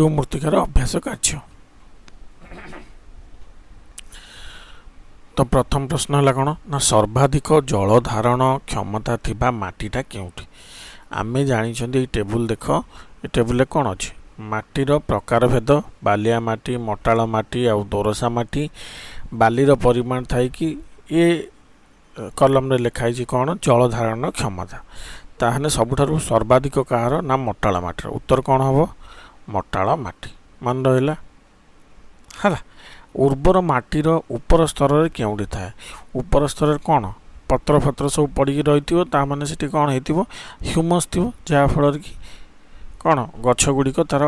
ଓ ମୃତ୍ତିକାର ଅଭ୍ୟାସ କାର୍ଯ୍ୟ। ତ ପ୍ରଥମ ପ୍ରଶ୍ନ ହେଲା କ'ଣ ନା, ସର୍ବାଧିକ ଜଳ ଧାରଣ କ୍ଷମତା ଥିବା ମାଟିଟା କେଉଁଠି? ଆମେ ଜାଣିଛନ୍ତି, ଏଇ ଟେବୁଲ ଦେଖ। ଏ ଟେବୁଲରେ କ'ଣ ଅଛି? ମାଟିର ପ୍ରକାର ଭେଦ, ବାଲିଆ ମାଟି, ମଟାଳ ମାଟି ଆଉ ଦୋରସା ମାଟି। ବାଲିର ପରିମାଣ ଥାଇକି ଏ କଲମରେ ଲେଖା ହେଇଛି କ'ଣ? ଜଳ ଧାରଣ କ୍ଷମତା। ତାହେଲେ ସବୁଠାରୁ ସର୍ବାଧିକ କାହାର ନା ମଟାଳ ମାଟିର। ଉତ୍ତର କ'ଣ ହେବ? ମଟାଳ ମାଟି। ମନେ ରହିଲା? ହେଲା। ଉର୍ବର ମାଟିର ଉପର ସ୍ତରରେ କେଉଁଠି ଥାଏ? ଉପର ସ୍ତରରେ କ'ଣ ପତ୍ର ଫତ୍ର ସବୁ ପଡ଼ିକି ରହିଥିବ। ତା ମାନେ ସେଠି କ'ଣ ହେଇଥିବ? ହ୍ୟୁମସ୍ ଥିବ, ଯାହାଫଳରେ କି କ'ଣ ଗଛ ଗୁଡ଼ିକ ତା'ର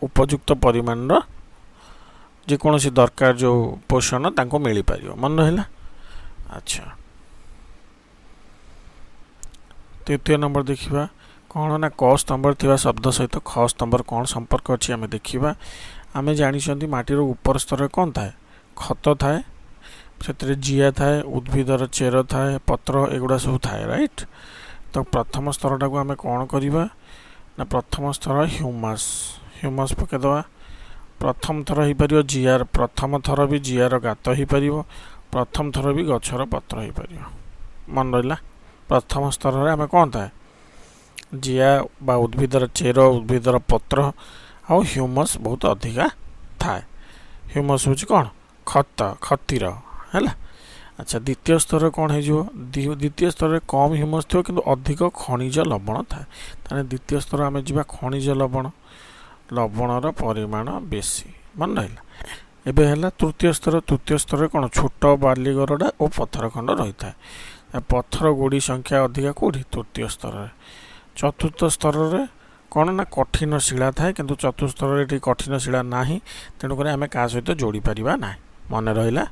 ଉପଯୁକ୍ତ ପରିମାଣର ଯେକୌଣସି ଦରକାର ଯେଉଁ ପୋଷଣ ତାଙ୍କୁ ମିଳିପାରିବ। ମନେ ରହିଲା? ଆଚ୍ଛା, ତୃତୀୟ ନମ୍ବର ଦେଖିବା। କ'ଣ ନା, କ ସ୍ତମ୍ଭରେ ଥିବା ଶବ୍ଦ ସହିତ ଖ ସ୍ତମ୍ଭର କ'ଣ ସମ୍ପର୍କ ଅଛି ଆମେ ଦେଖିବା। ଆମେ ଜାଣିଛନ୍ତି, ମାଟିର ଉପର ସ୍ତରରେ କ'ଣ ଥାଏ? ଖତ ଥାଏ, ସେଥିରେ ଜିଆ ଥାଏ, ଉଦ୍ଭିଦର ଚେର ଥାଏ, ପତ୍ର ଏଗୁଡ଼ା ସବୁ ଥାଏ, ରାଇଟ୍? ତ ପ୍ରଥମ ସ୍ତରଟାକୁ ଆମେ କ'ଣ କରିବା ନା, ପ୍ରଥମ ସ୍ତର ହ୍ୟୁମସ୍, ହ୍ୟୁମସ୍ ପକାଇଦେବା। ପ୍ରଥମ ଥର ହେଇପାରିବ ଜିଆର, ପ୍ରଥମ ଥର ବି ଜିଆର ଗାତ ହେଇପାରିବ, ପ୍ରଥମ ଥର ବି ଗଛର ପତ୍ର ହେଇପାରିବ। ମନେ ରହିଲା? ପ୍ରଥମ ସ୍ତରରେ ଆମେ କ'ଣ ଥାଏ? ଜିଆ ବା ଉଦ୍ଭିଦର ଚେର, ଉଦ୍ଭିଦର ପତ୍ର ଆଉ ହ୍ୟୁମସ୍ ବହୁତ ଅଧିକା ଥାଏ। ହ୍ୟୁମସ୍ ହେଉଛି କ'ଣ? ଖତ, ଖତିର ହେଲା। ଆଚ୍ଛା, ଦ୍ୱିତୀୟ ସ୍ତରରେ କ'ଣ ହେଇଯିବ? ଦ୍ୱିତୀୟ ସ୍ତରରେ କମ୍ ହ୍ୟୁମସ୍ ଥିବ, କିନ୍ତୁ ଅଧିକ ଖଣିଜ ଲବଣ ଥାଏ। ତାହେଲେ ଦ୍ୱିତୀୟ ସ୍ତର ଆମେ ଯିବା ଖଣିଜ ଲବଣ, ଲବଣର ପରିମାଣ ବେଶୀ। ମନେ ରହିଲା? ଏବେ ହେଲା ତୃତୀୟ ସ୍ତର। ତୃତୀୟ ସ୍ତରରେ କ'ଣ? ଛୋଟ ବାଲିଗରଡ଼ା ଓ ପଥର ଖଣ୍ଡ ରହିଥାଏ। ପଥର ଗୋଡ଼ି ସଂଖ୍ୟା ଅଧିକା କେଉଁଠି? ତୃତୀୟ ସ୍ତରରେ। ଚତୁର୍ଥ ସ୍ତରରେ କ'ଣ ନା କଠିନ ଶିଳା ଥାଏ, କିନ୍ତୁ ଚତୁର୍ଥ ସ୍ତରରେ ଏଠି କଠିନ ଶିଳା ନାହିଁ, ତେଣୁକରି ଆମେ କାହା ସହିତ ଯୋଡ଼ି ପାରିବା ନାହିଁ। ମନେ ରହିଲା?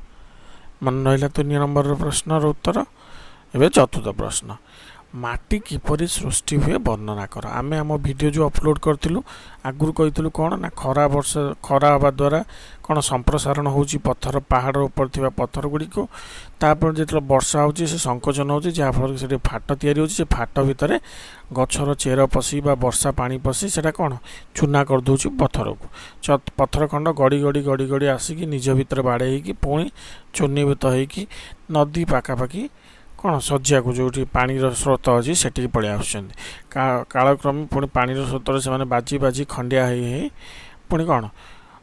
ମନେ ରହିଲା ତିନି ନମ୍ବରର ପ୍ରଶ୍ନର ଉତ୍ତର? ଏବେ ଚତୁର୍ଥ ପ୍ରଶ୍ନ, ମାଟି କିପରି ସୃଷ୍ଟି ହୁଏ ବର୍ଣ୍ଣନା କର। ଆମେ ଆମ ଭିଡ଼ିଓ ଯେଉଁ ଅପଲୋଡ଼ କରିଥିଲୁ, ଆଗରୁ କହିଥିଲୁ କ'ଣ ନା, ଖରା, ବର୍ଷା, ଖରା ହେବା ଦ୍ୱାରା କ'ଣ ସମ୍ପ୍ରସାରଣ ହେଉଛି ପଥର, ପାହାଡ଼ ଉପରେ ଥିବା ପଥର ଗୁଡ଼ିକୁ। ତାପରେ ଯେତେବେଳେ ବର୍ଷା ହେଉଛି, ସେ ସଂକୋଚନ ହେଉଛି, ଯାହାଫଳରେ ସେଠି ଫାଟ ତିଆରି ହେଉଛି। ସେ ଫାଟ ଭିତରେ ଗଛର ଚେର ପଶି ବା ବର୍ଷା ପାଣି ପଶି ସେଇଟା କ'ଣ ଚୁନା କରିଦେଉଛି ପଥରକୁ। ପଥର ଖଣ୍ଡ ଗଡ଼ି ଗଡ଼ି ଗଡ଼ି ଗଡ଼ି ଆସିକି ନିଜ ଭିତରେ ବାଡ଼େଇ ହେଇକି ପୁଣି ଚୂର୍ଣ୍ଣୀଭୂତ ହେଇକି ନଦୀ ପାଖାପାଖି କ'ଣ ଶଯ୍ୟାକୁ, ଯେଉଁଠି ପାଣିର ସ୍ରୋତ ଅଛି, ସେଠିକି ପଳେଇ ଆସୁଛନ୍ତି। କାଳକ୍ରମେ ପୁଣି ପାଣିର ସ୍ରୋତରେ ସେମାନେ ବାଜି ବାଜି ଖଣ୍ଡିଆ ହେଇ ହେଇ ପୁଣି କ'ଣ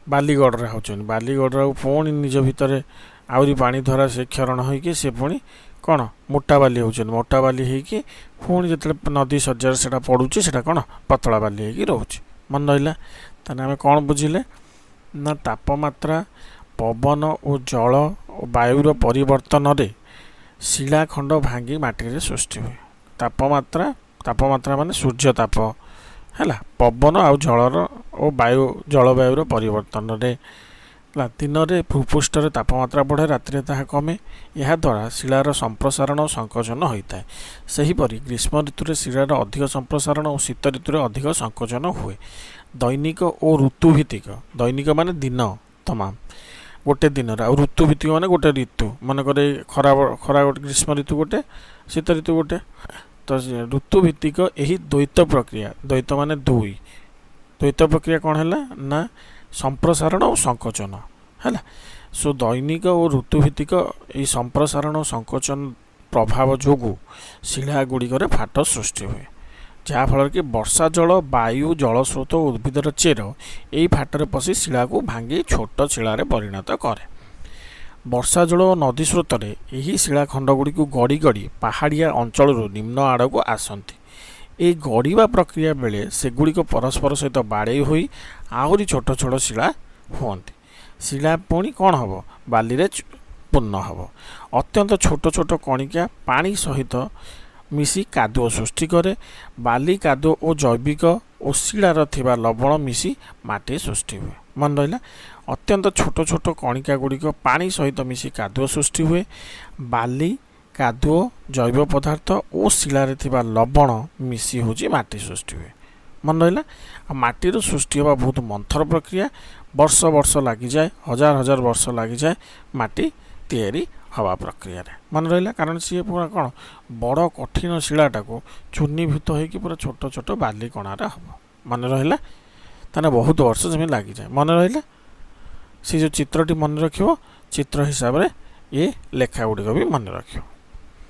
ବାଲିଗଡ଼ରେ ହେଉଛନ୍ତି। ବାଲିଗଡ଼ରେ ପୁଣି ନିଜ ଭିତରେ ଆହୁରି ପାଣି ଦ୍ୱାରା ସେ କ୍ଷରଣ ହୋଇକି ସେ ପୁଣି କ'ଣ ମୋଟା ବାଲି ହେଉଛନ୍ତି। ମୋଟା ବାଲି ହେଇକି ପୁଣି ଯେତେବେଳେ ନଦୀ ଶଯ୍ୟାରେ ସେଇଟା ପଡ଼ୁଛି, ସେଇଟା କ'ଣ ପତଳା ବାଲି ହେଇକି ରହୁଛି। ମନେ ରହିଲା? ତାହେଲେ ଆମେ କ'ଣ ବୁଝିଲେ ନା, ତାପମାତ୍ରା, ପବନ ଓ ଜଳ ଓ ବାୟୁର ପରିବର୍ତ୍ତନରେ ଶିଳାଖଣ୍ଡ ଭାଙ୍ଗି ମାଟିରେ ସୃଷ୍ଟି ହୁଏ। ତାପମାତ୍ରା, ତାପମାତ୍ରା ମାନେ ସୂର୍ଯ୍ୟ ତାପ ହେଲା, ପବନ ଆଉ ଜଳର ଓ ବାୟୁ, ଜଳବାୟୁର ପରିବର୍ତ୍ତନରେ ହେଲା। ଦିନରେ ଭୂପୃଷ୍ଠରେ ତାପମାତ୍ରା ବଢ଼େ, ରାତିରେ ତାହା କମେ। ଏହାଦ୍ୱାରା ଶିଳାର ସମ୍ପ୍ରସାରଣ ଓ ସଂକୋଚନ ହୋଇଥାଏ। ସେହିପରି ଗ୍ରୀଷ୍ମ ଋତୁରେ ଶିଳାର ଅଧିକ ସମ୍ପ୍ରସାରଣ ଓ ଶୀତ ଋତୁରେ ଅଧିକ ସଂକୋଚନ ହୁଏ। ଦୈନିକ ଓ ଋତୁଭିତ୍ତିକ, ଦୈନିକ ମାନେ ଦିନ ତମାମ ଗୋଟେ ଦିନରେ, ଆଉ ଋତୁଭିତ୍ତିକ ମାନେ ଗୋଟେ ଋତୁ। ମନେକର ଏଇ ଖରା, ଖରା ଗୋଟେ, ଗ୍ରୀଷ୍ମ ଋତୁ ଗୋଟେ, ଶୀତ ଋତୁ ଗୋଟେ। ତ ଋତୁଭିତ୍ତିକ ଏହି ଦ୍ୱୈତ ପ୍ରକ୍ରିୟା, ଦ୍ୱୈତ ମାନେ ଦୁଇ, ଦ୍ୱୈତ ପ୍ରକ୍ରିୟା କ'ଣ ହେଲା ନା ସମ୍ପ୍ରସାରଣ ଓ ସଂକୋଚନ ହେଲା। ସୋ ଦୈନିକ ଓ ଋତୁଭିତ୍ତିକ ଏହି ସମ୍ପ୍ରସାରଣ ଓ ସଂକୋଚନ ପ୍ରଭାବ ଯୋଗୁଁ ଶିଳା ଗୁଡ଼ିକରେ ଫାଟ ସୃଷ୍ଟି ହୁଏ, ଯାହାଫଳରେ କି ବର୍ଷା ଜଳ, ବାୟୁ, ଜଳସ୍ରୋତ ଓ ଉଦ୍ଭିଦର ଚେର ଏହି ଫାଟରେ ପଶି ଶିଳାକୁ ଭାଙ୍ଗି ଛୋଟ ଶିଳାରେ ପରିଣତ କରେ। ବର୍ଷା ଜଳ ଓ ନଦୀ ସ୍ରୋତରେ ଏହି ଶିଳାଖଣ୍ଡ ଗୁଡ଼ିକୁ ଗଡ଼ି ଗଡ଼ି ପାହାଡ଼ିଆ ଅଞ୍ଚଳରୁ ନିମ୍ନ ଆଡ଼କୁ ଆସନ୍ତି। ଏହି ଗଡ଼ିବା ପ୍ରକ୍ରିୟା ବେଳେ ସେଗୁଡ଼ିକ ପରସ୍ପର ସହିତ ବାଡ଼େଇ ହୋଇ ଆହୁରି ଛୋଟ ଛୋଟ ଶିଳା ହୁଅନ୍ତି। ଶିଳା ପୁଣି କ'ଣ ହେବ? ବାଲିରେ ପୂର୍ଣ୍ଣ ହେବ। ଅତ୍ୟନ୍ତ ଛୋଟ ଛୋଟ କଣିକା ପାଣି ସହିତ ମିଶି କାଦୁଅ ସୃଷ୍ଟି କରେ। ବାଲି, କାଦୁଅ ଓ ଜୈବିକ ଓ ଶିଳାର ଥିବା ଲବଣ ମିଶି ମାଟି ସୃଷ୍ଟି ହୁଏ। ମନେ ରହିଲା? ଅତ୍ୟନ୍ତ ଛୋଟ ଛୋଟ କଣିକା ଗୁଡ଼ିକ ପାଣି ସହିତ ମିଶି କାଦୁଅ ସୃଷ୍ଟି ହୁଏ। ବାଲି, କାଦୁଅ, ଜୈବ ପଦାର୍ଥ ଓ ଶିଳାରେ ଥିବା ଲବଣ ମିଶି ହେଉଛି ମାଟି ସୃଷ୍ଟି ହୁଏ। ମନେ ରହିଲା? ଆଉ ମାଟିର ସୃଷ୍ଟି ହେବା ବହୁତ ମନ୍ଥର ପ୍ରକ୍ରିୟା। ବର୍ଷ ବର୍ଷ ଲାଗିଯାଏ, ହଜାର ହଜାର ବର୍ଷ ଲାଗିଯାଏ ମାଟି ତିଆରି ହେବା ପ୍ରକ୍ରିୟାରେ। ମନେ ରହିଲା? କାରଣ ସିଏ ପୁରା କ'ଣ ବଡ଼ କଠିନ ଶିଳାଟାକୁ ଚୂର୍ଣ୍ଣୀଭୂତ ହେଇକି ପୁରା ଛୋଟ ଛୋଟ ବାଲି କଣାରେ ହେବ। ମନେ ରହିଲା? ତାହେଲେ ବହୁତ ବର୍ଷ ଯେମିତି ଲାଗିଯାଏ। ମନେ ରହିଲା? ସେ ଯେଉଁ ଚିତ୍ରଟି ମନେ ରଖିବ, ଚିତ୍ର ହିସାବରେ ଏ ଲେଖା ଗୁଡ଼ିକ ବି ମନେ ରଖିବ।